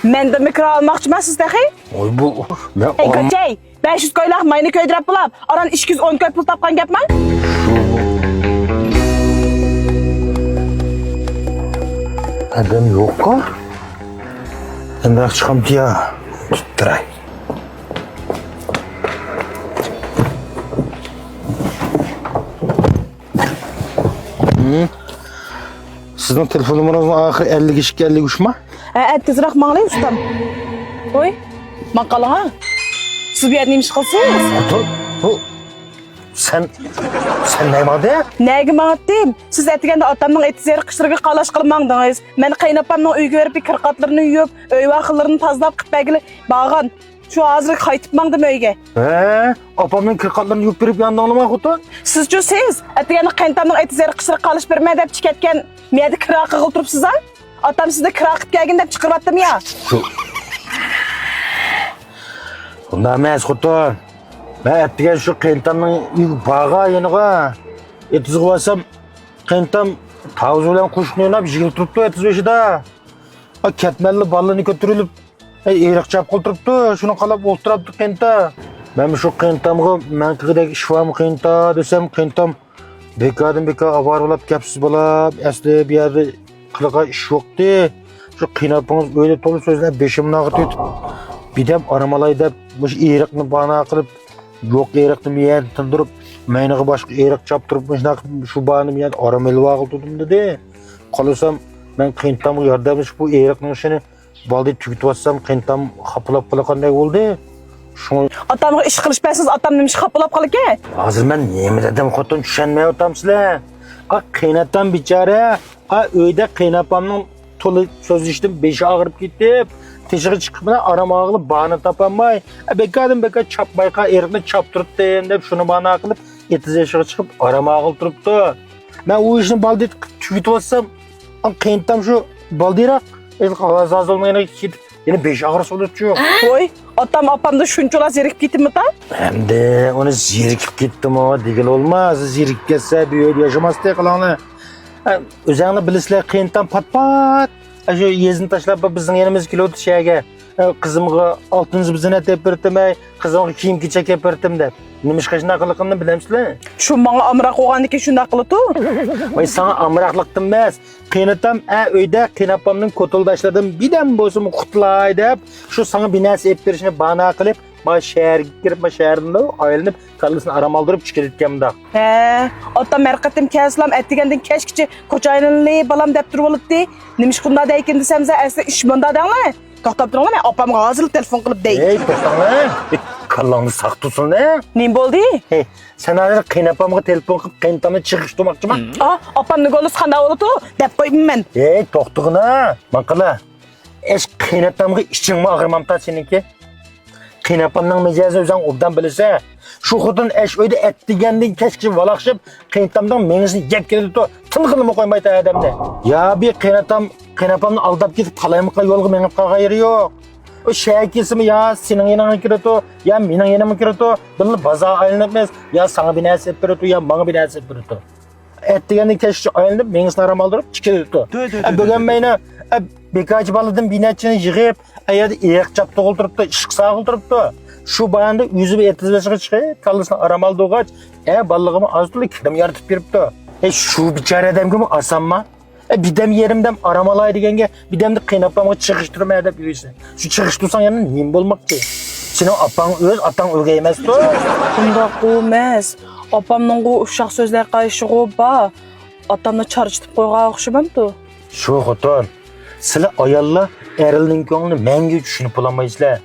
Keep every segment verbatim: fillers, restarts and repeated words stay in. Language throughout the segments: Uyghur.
مەندىنمۇ كىرا ئالماقچىما سىز تېخى؟ ۋاي بۇ، مەن ئەي، ئالم- كۆچەي! بەش يۈز كويلۇق ماينى كۆيدۈرۈپ بولاپ، ئاران ئىككى يۈز ئون كوي پۇل تاپقان گەپما؟ ئادەم يوققا؟ ئەمدىراق چىقامتى يا؟ تۇتتۇراي. سىزنىڭ تېلېفون نومۇرىڭىزنىڭ ئاخىرى ئەللىك ئىككى، ئەللىك ئۈچمۇ؟ ھە، ھە، تېزرەك ماڭلى، ئۇستام. ۋوي، ماڭقالىغا. سىز بۇ يەردە نېمە ئىش قىلىسىز؟ تۇر، تۇر. سەن، سەن نەگە ماڭدىڭ؟ نەگە ماڭاتتىم؟ سىز ئەتىگەندە ئاتامنىڭ ئېتىز ئېرىق ئىشلىرىغا قالاش قىلىپ ماڭدىڭىز. مەن قېيىنئاپامنىڭ ئۆيىگە بېرىپ، بىر كىرقاتلىرىنى يۇيۇپ، ئۆي ۋاخىلىرىنى تازىلاپ قىلىپ بەرگىلى بارغان. شۇ ھازىر قايتىپ ماڭدىم ئۆيگە. ھە؟ ئاپامنىڭ كىرقاتلىرىنى يۇيۇپ بېرىپ ياندىڭلىما خوتۇن؟ سىزچۇ سىز؟ ئەتىگەندە قېيىنئاتامنىڭ ئېتىز ئېرىق ئىشلىرىغا قالاش بېرىمەن دەپ چىقىپ كەتكەن. مەيەردە كىرا قىلغىلى تۇرۇپسىز ھە؟ ئاتام سىزنى كىرا قىلىپ كەلگىن دەپ چىقىرىۋاتتىم يا. شۇ. ئۇنداق ئەمەس خوتۇن. مەن ئەتىگەن شۇ قېيىنئاتامنىڭ ئۆيىگە بارغان يېنىغا. ئېتىزغا بارسام، قېيىنئاتام تاۋۇز بىلەن قوشۇقنى ئويناپ يىغىلىپ تۇرۇپتۇ ئېتىز بېشىدا. ئا، كەتمەنلا بالىنى كۆتۈرۈلۈپ، ئەي، ئېرىق چاپقىلى تۇرۇپتۇ، شۇنى قالاپ ئولتۇرۇپتۇ قېيىنئاتا. مەن شۇ قېيىنئاتامغا مەن قىلغۇدەك ئىش بارمۇ قېيىنئاتا دېسەم، قېيىنئاتام بىكاردىن بىكار ئاۋارە بولاپ، گەپسىز بولاپ، ئەسلى بۇ يەردە قىلىدىغان ئىش يوقتى. شۇ قېيىنئاپىڭىز ئۆيدە تولا سۆزلەپ بېشىمنى ئاغرىتىۋېتىپ، بىردەم ئارام ئالاي دەپ مۇشۇ ئېرىقنى بانا قىلىپ، يوق ئېرىقنى بۇ يەردە تىندۇرۇپ، مەينىغا باشقا ئېرىق چاپتۇرۇپ، مۇشۇنداق شۇ باھانە بۇ يەردە ئارام ئېلىۋالغىلى تۇردۇم دېدى. قارىسام، مەن قېيىنئاتامغا ياردەملىشىپ بۇ ئېرىقنىڭ ئىشىنى بالدۇر تۈگىتىۋاتسام، قېيىنئاتام خاپىلاپ قالغاندەك بولدى. شۇڭا ئاتامغا ئىش قىلىش بەرسىڭىز، ئاتام نېمە ئىش خاپىلاپ قالىكەن؟ ھازىر مەن نېمە دېدىم خوتۇن، چۈشەنمەيۋاتامسىلەر؟ ئا، قېيىنئاتام بىچارە، ئا، ئۆيدە قېيىنئاپامنىڭ تولا سۆزلىشىدىن بېشى ئاغرىپ كېتىپ، تېشىغا چىقىپ بىلەن ئارام ئالغىلى باھانە تاپالماي، ئە، بىكاردىن بىكار چاپمايقا ئېرىقنى چاپتۇرۇپتىم دەپ شۇنى باھانە قىلىپ، ئېتىز ئېشىغا چىقىپ ئارام ئالغىلى تۇرۇپتۇ. مەن ئۇ ئىشنى بالدىر قىلىپ تۈگىتىۋاتسام، ئا، قېيىنئاتام شۇ بالدىراق، ھازازولماينىڭ كېتىپ، يەنە بېشى ئاغرىسا بولىدىچۇ. ۋوي، ئاتام ئاپامدىن شۇنچىلا زېرىكىپ كېتىمىتا؟ ئەمدى ئۇنى زېرىكىپ كەتتىمۇ دېگىلى بولماس. زېرىكىپ كەتسە، بۇ يەردە ياشىماستى قىلاڭلار. ئە، ئۆزەڭلار بىلىسىلەر، قېيىنئاتام پات-پات ئاشۇ يېزىنى تاشلاپ، بىزنىڭ يېنىمىزغا كېلىۋاتىدۇ شەھەرگە. ئە، قىزىمغا ئالتۇن زىننەت ئېلىپ بېرىتىمەي، قىزىمغا كىيىم-كېچەك ئېلىپ بېرىتىم دەپ. نېمىشقا شۇنداق قىلغىنىنى بىلەمسىلەر؟ شۇ ماڭا ئامراق بولغاندىكىن شۇنداق قىلىدۇ. ۋاي، ساڭا ئامراقلىقتىن ئەمەس. قېيىنئاتام ئە ئۆيدە قېيىنئاپامنىڭ كوتۇلداشلىرىدىن بىردەم بولسىمۇ قۇتۇلاي دەپ، شۇ ساڭا بىر نەرسە ئېلىپ بېرىشنى باھانە قىلىپ، ما شەھەرگە كىرىپ، ما شەھەردىن ئايلىنىپ، كاللىسىنى ئارام ئالدۇرۇپ چىقىپ كېتىدىكەن مۇنداق. ھە، ئاتام ھەر قېتىم كەلسىلام، ئەتىگەندىن كەچكىچە كوچا ئايلىنىلى بالام دەپ تۇرۇۋالاتتى. نېمىشقا ئۇنداق دەيكىن دېسەم، ئەسلى ئىش مۇنداق دەڭلار. توختاپ تۇرۇڭلار، مەن ئاپامغا ھازىرلا تېلېفون قىلىپ دەي. ھەي، توختاڭلار. ئەي، كاللاڭنى ساق تۇرسۇن، ھە؟ نېمە بولدى؟ ھەي، سەن ھازىر قېيىنئاپامغا تېلېفون قىلىپ قېيىنئاتامنى چېقىشتۇرماقچىما؟ ئا، ئاپامنىڭ گولىسى قانداق بولىدۇ؟ دەپ قويىمەن مەن. ھەي، توختىغىنا، ماڭقىلا. ئەش قېيىنئاتامغا ئىچىڭمۇ ئاغرىمامتا سېنىڭكى؟ قېيىنئاپامنىڭ مىجەزىنى ئۆزۈڭ ئوبدان بىلىسەن. شۇ خوتۇن ئەش ئۆيدە ئەتىگەندىن كەچكىچە ۋالاقشىپ، قېيىنئاتامنىڭ مېڭىسىنى يەپ كېلىدۇ، تىنغىنىمۇ قويمايدۇ ئادەمنى. يا بىر قېيىنئاتام، قېيىنئاپامنى ئالداپ كېتىپ، قالايمىقان يولغا مېڭىپ قالغان يېرى يوق. ئۇ شەھەرگە كەلسىمۇ يا سېنىڭ يېنىڭغا كىرىدۇ، يا مېنىڭ يېنىمغا كىرىدۇ. بىللە بازار ئايلىنىپمىز، يا ساڭا بىر نەرسە ئېلىپ بېرىدۇ، يا ماڭا بىر نەرسە ئېلىپ بېرىدۇ. ئەتىگەندىن كەچكىچە ئايلىنىپ، مېڭىسىنى ئارام ئالدۇرۇپ چىقىۋېتىپتۇ. ئە، بۈگۈن مەينە، ئە، بىكارچى بالىدىن بىر نەچچىنى يىغىپ، ئە، يەردە ئېرىق چاپتۇرغىلى تۇرۇپتۇ، ئىشقا ساغىلى تۇرۇپتۇ. شۇ باھانىدە ئۆزى بىر ئېتىز بېشىغا چىقىپ، كاللىسىنى ئارام ئالدۇرغاچ، ئە، بالىلىرىغىمۇ ئاز تولا كىرىم يارىتىپ بېرىپتۇ. ئە، شۇ بىچارە ئادەمگىمۇ ئاسانما؟ ئە، بىردەم يېرىم دەم ئارام ئالاي دېگەنگە، بىردەمدە قېيىنئاپامغا چېقىشتۇرىمەن دەپ يۈرىسەن. شۇ چېقىشتۇرساڭ يەنە نېمە بولماقچى؟ سېنىڭ ئاپاڭ ئۆز، ئاتاڭ ئۆگەي ئەمەستۇ؟ ئۇنداق ئەمەس. ئاپامنىڭغۇ ئۇششاق سۆزلەر قايىشىغۇ بار. ئاتامنى چارچىتىپ قويغان ئوخشىمامدۇ؟ شۇ خوتۇن، سىلەر ئاياللار ئەرلەرنىڭ كۆڭلىنى مەڭگۈ چۈشىنىپ بولالمايسىلەر.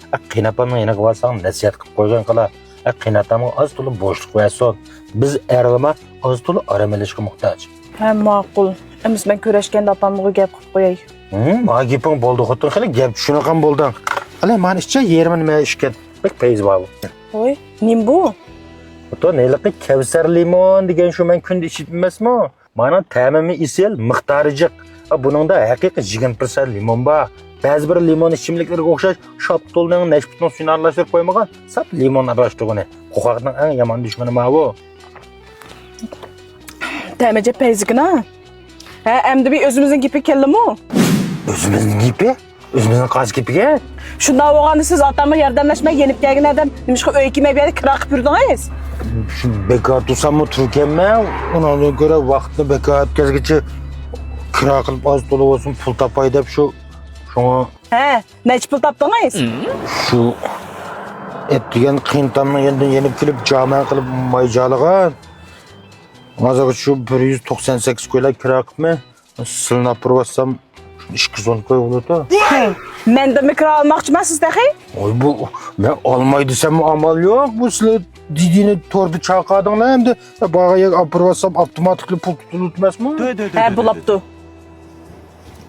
ئە، قېيىنئاپامنىڭ يېنىغا بارساڭ نەسىھەت قىلىپ قويغىن قىلا. ئە، قېيىنئاتامغا ئاز تولا بوشلۇق بەرسۇن. بىز ئەرلەرمۇ ئاز تولا ئارام ئېلىشقا موھتاج. ھە، ماقۇل. ئەمىسە مەن كۆرۈشكەندە ئاپامغا گەپ قىلىپ قوياي. ھىم، ما گېپىڭ بولدى خوتۇن، خېلى گەپ چۈشىنىدىغان بولدۇڭ. ئەلە، مانا ئىچە يېرىمىنى مەن ئىچكەن. بەك پەيزى بار بۇ. ۋوي، نېمە بۇ؟ خوتۇن، ھېلىقى كەۋسەر لىمون دېگەن شۇ مەن كۈندە ئىچىپ ئەمەسمۇ؟ مانا تەمىمۇ ئېسىل، مىقدارى جىق. ئا، بۇنىڭدا ھەقىقىي يىگىرمە پىرسەنت لىمون بار. بەزى بىر لىمون ئىچىملىكلىرىگە ئوخشاش شاپتۇلنىڭ، نەشپۈتنىڭ سۈيىنى ئارىلاشتۇرۇپ قويمىغان، ساپ لىمون ئارىلاشتۇرغىنى. قورقاقنىڭ ئەڭ يامان دۈشمىنى ماۋۇ. تەمى ئەجەب پەيزىكىنا. ھە، ئەمدى بىر ئۆزىمىزنىڭ گېپى كەلدىمۇ؟ ئۆزىمىزنىڭ گېپى؟ ئۆزىمىزنىڭ قاز گېپىگە. شۇنداق بولغاندا سىز ئاتامغا ياردەملەشمەي يېنىپ كەلگەن ئادەم نېمىشقا ئۆي كىرمەي بۇ يەردە كىرا قىلىپ يۈردىڭىز؟ شۇ بىكار تۇرساممۇ تۇرىكەنمەن، ئۇنىڭدىن كۆرە ۋاقىتنى بىكار ئۆتكۈزگۈچە كىرا قىلىپ ئاز تولا بولسۇن پۇل تاپاي دەپ شۇ، شۇڭا. ھە، نەچچە پۇل تاپتىڭىز؟ شۇ ئەتىگەن قېيىنتامنىڭ يېنىدىن يېنىپ كېلىپ جامە قىلىپ ماي جالىغان. ھازىرغىچە شۇ بىر يۈز توقسان سەككىز كويلار كىرا قىپمەن. سىلىنى ئاپىرىۋاتسام، ئىككى يۈز ئون كوي بولىدۇ. ھە، مەندىنمۇ كىرا ئالماقچىما سىز تېخى؟ ۋاي، بۇ، مەن ئالماي دېسەممۇ ئامال يوق. بۇ سىلەر دېدىنى توردا چاقادىڭلار ئەمدى. بارغان يەرگە ئاپىرىۋاتسام، ئاپتوماتىكلا پۇل تۇتۇلۇپ ئەمەسمۇ؟ ھە، بولاپتۇ.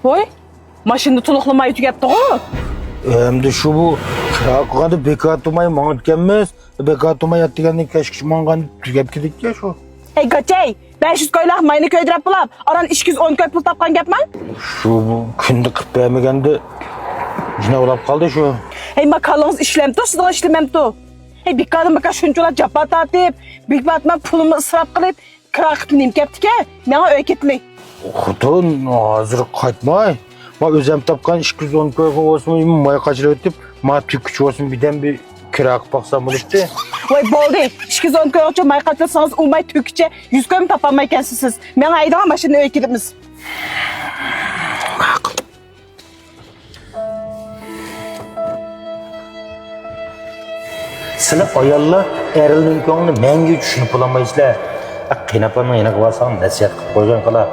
ۋاي، ماشىنا تولۇقلىماي تۈگەپتىغۇ. ئەمدى شۇ بۇ كىرا قىلغاندا بىكار تۇرماي ماڭىدىكەنمىز. بىكار تۇرماي ئەتىگەندىن كەچكىچە ماڭغان تۈگەپ كېتىدىكەن شۇ. ھەي، گاچەي! بەش يۈز كويلاق ماينى كۆيدۈرەپ بولاپ، ئاران ئىككى يۈز ئون كوي پۇل تاپقان گەپمۇ؟ شۇ بۇ كۈندە قىلىپ بەرمىگەندە جىناۋلاپ قالدى شۇ. ھەي، ما كالىڭىز ئىشلەمتۇ، سىزنىڭ ئىشلىمەمتۇ؟ ھەي، بىكاردىن بىكار شۇنچىلا جاپا تارتىپ، بىكاردىن پۇلۇمنى ئىسراپ قىلىپ، كىرا قىلىپ نېمە كەپتىكەن؟ ماڭا ئۆي كېتىلى. خوتۇن، ھازىر قايتماي. ما ئۆزۈم تاپقان ئىككى يۈز ئون كويغا بولسىمۇ، ماي قاچىلىۋېتىپ، ما تۈگكىچە بولسىمۇ بىردەم بىر كىرا قىلىپ باقسام بولۇپتۇ. ۋاي، بولدى. ئىككى يۈز ئون كويغىچە ماي قاچىلىسىڭىز، ئۇ ماي تۈگكىچە يۈز كويمۇ تاپالمايكەنسىز سىز. ماڭا ھەيدىڭلار، ماشىنىنى ئۆيگە كېتىمىز. سىلەر ئاياللار ئەرلەرنىڭ كۆڭلىنى مەڭگۈ چۈشىنىپ بولالمايسىلەر. قېيىنئاپامنىڭ يېنىغا بارساڭ نەسىھەت قىلىپ قويغىن قالا.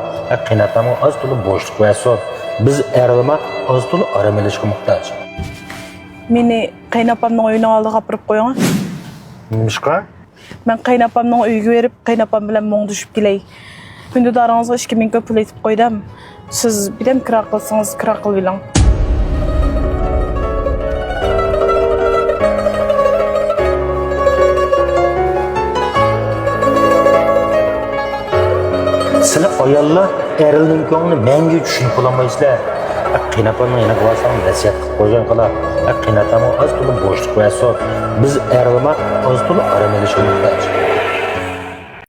قېيىنئاپامغا ئاز تولا بوشلۇق بەرسۇن. بىز ئەرلەرمۇ ئاز تولا ئارام ئېلىشقا موھتاج. مېنى قېيىنئاپامنىڭ ئۆيىنىڭ ئالدىغا ئاپىرىپ قويۇڭ. نېمىشقا؟ مەن قېيىنئاپامنىڭ ئۆيىگە بېرىپ، قېيىنئاپام بىلەن مۇڭدىشىپ كېلەي. ئۈندىدارىڭىزغا ئىككى مىڭ كوي پۇل ئېيتىپ قويدۇم. سىز بىردەم كىرا قىلسىڭىز، كىرا قىلىۋېلىڭ. سىلەر ئاياللار ئەرلەرنىڭ كۆڭلىنى مەڭگۈ چۈشىنىپ بولالمايسىلەر. قېيىنئاپامنىڭ يېنىغا بارساڭ نەسىھەت قىلىپ قويغىن قالا. قېيىنئاپامغا ئاز تولا بوشلۇق بەرسۇن. بىز ئەرلەرمۇ ئاز تولا ئارام ئېلىشقا موھتاج.